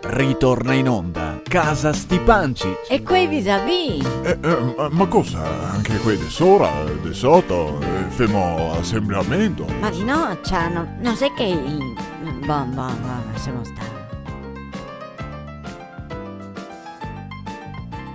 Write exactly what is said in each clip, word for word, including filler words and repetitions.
Ritorna in onda Casa Stipancich. E quei visavì? Eh, eh, ma, ma cosa? Anche quei de sora, de soto, eh, femo asembramento? Ma no, Ciano, no xe che i-, bon, bon, bon, lasemo star.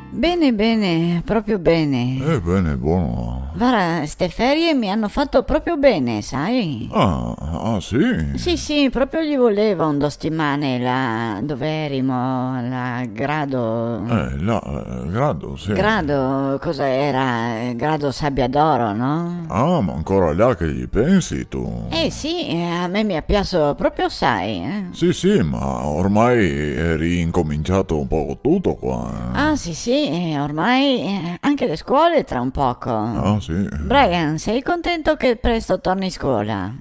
Bene, bene, proprio bene. Eh, bene, bon. Varda, ste ferie me ga fato proprio bene, sa? Ah, ah, sì? Sì, sì, proprio ghe voleva un do setimane là dove erimo, là, Grado. Eh, là, eh, Grado, sì. Grado, cosa gera? Eh, Grado Sabbiadoro, no? Ah, ma ancora là che ghe pensi ti? Eh, sì, eh, a me me ga piaso proprio asai, eh. Sì, sì, ma ormai xe rincomincià un poco tuto qua, eh. Ah, sì, sì, eh, ormai, eh, anche le scole tra un poco. Ah, sì. Brian, te son contento che presto torni a scola?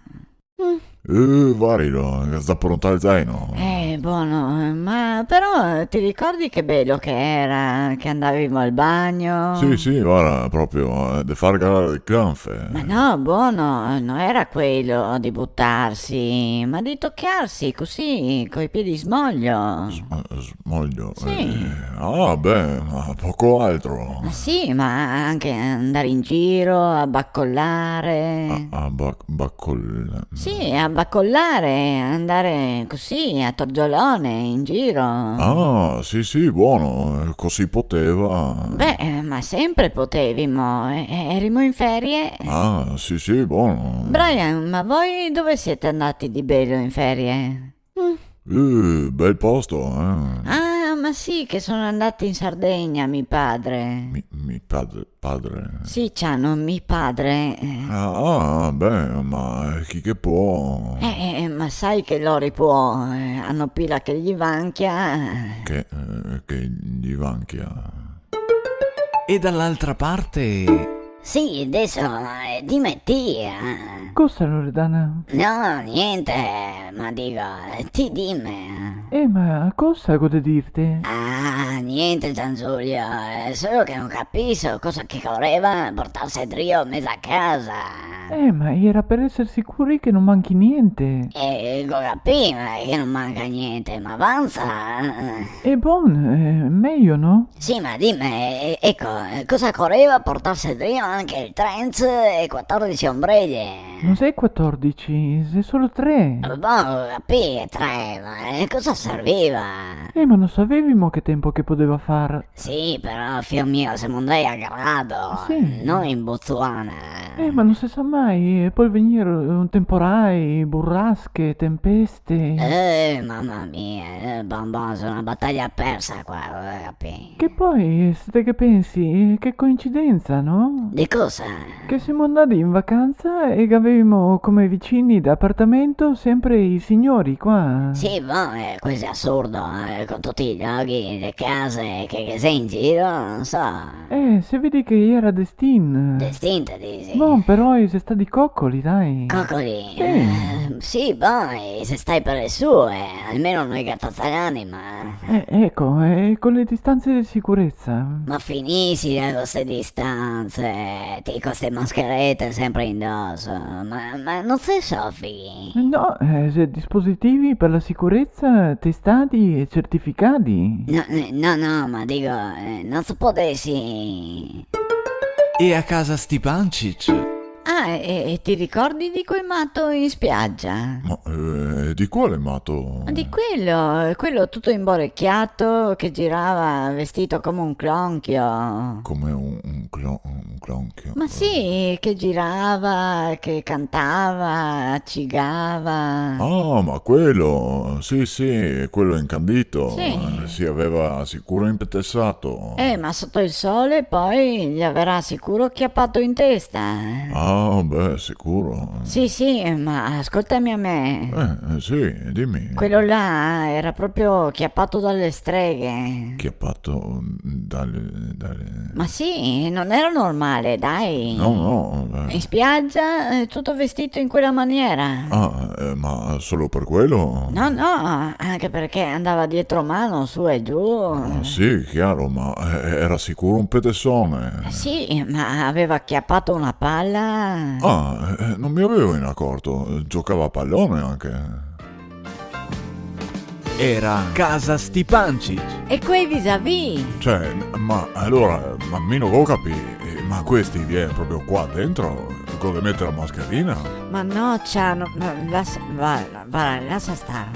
Mm. Eh, varilo, che sta pronto el zaino. Eh, bon, eh, ma però te te ricordi che bel che gera, che andavimo al bagno? Sì, sì, varda, proprio, eh, de far garar le clanfe. Ma no, bon, no gera quel de butarse, ma de tocharse cusì, coi pie in smoio. S-, eh, smoio? Sì. Eh, ah, beh, ma poco altro. Ma sì, ma anche andar in giro a bacolar. A, a bac-, bacol-, Sì, a bacolar, andar cusì, a torgiolon, in giro. Ah, sì, sì, bon, eh, cusì podeva. Beh, eh, ma sempre podevimo, eh, eh, erimo in ferie. Ah, sì, sì, bon. Brian, ma voi dove te son andai de bel in ferie? Mm. Eh, bel posto, eh. Ah, ma sì, che son andai in Sardegna, me pare. Me, me pare, pare. Sì, Ciano, me pare, eh. Ah, ah, beh, ma chi che pol? Eh, eh, ma te sa che lori pol, eh, a no pila che ghe vanchia. Che, eh, che ghe vanchia? E dall'altra parte? Sì, deso, eh, dime ti, eh. Cosa, Loredana? No, gnente, ma digo, eh, ti dime. Eh, ma cosa go de dirte? Ah, gnente, Giangiulio, eh, solo che no capiso cosa che coreva portarse drio meza casa. Eh, ma gera per eser sicuri che no manchi gnente. Eh, go capì, ma che no manca gnente, ma vansa, eh. E bon, eh, mejo, no? Sì, ma dime, eh, eco, eh, cosa coreva portarse drio anche el trench e quatordese onbreie? No xe quatordese, xe solo tre. Bon, go capì, tre, ma, eh, cosa serviva? Eh, ma no savevimo che tempo che podeva far. Sì, però, fio mio, semo ndai a Grado, sì, no in Botsuana. Eh, ma no se sa mai, eh, pol vegnir un temporai, burasche, tempeste. Eh, mama mia, eh, bon, bon, xe na bataglia persa qua, go capì. Che po, se te ghe pensi, che coincidenza, no? De cosa? Che semo ndai in vacansa e che gavevimo come vicini de apartamento sempre i signori qua. Sì, bon, eh, questo xe asurdo, eh, con tuti i loghi, le case che, che xe in giro, no so. Eh, se vedi che gera destin. Destin, te disi? Bon, però i xe stati cocoli, dai. Cocoli? Sì. Eh, sì, bon, i xe stati per le sue, almeno no i ga tacà l'anima. Eh, eco, e co le distanse de sicureza? Ma finisila co ste distanse, ti co ste mascherete sempre indoso, ma, ma no te sofighi? No, eh, xe dispositivi per la sicureza testati e certificati. No, eh, no, no, ma digo, eh, no se podesi. E a casa Stipancich? Ah, e, e te ricordi de quel mato in spiagia? Ma, eh, de quale mato? De quel, quel tuto inborechià che girava vestì come un clonchio. Come un, un clo-, un clonchio? Ma sì, che girava, che cantava, cigava. Ah, ma quel, sì, sì, quel incandì. Sì. Eh, sì, el gaveva sicuro inpetesà. Eh, ma soto el sol po el ghe gaverà sicuro ciapà in testa, eh. Ah, beh, sicuro. Sì, sì, ma scoltame a me. Eh, eh, sì, dime. Quel là gera proprio ciapà da le streghe. Ciapà da le, da le... Ma sì, no gera normal, dai. No, no, eh. In spiagia, eh, tuto vestì in quela maniera. Ah, eh, ma solo per quel? No, no, anche perché andava drio man su e giù. Ah, sì, ciaro, ma, eh, gera sicuro un peteson. Eh, sì, ma el gaveva ciapà na pala. Ah, eh, no me gavevo inacorto. Giogava a palon anche. Era casa Stipancich. E quei visavì? Cioè, ma alora, ma mi no go capì, eh, ma questi vien proprio qua dentro? Go de meter la mascherina? Ma no, Ciano, ma lasa, va, va, lasa star.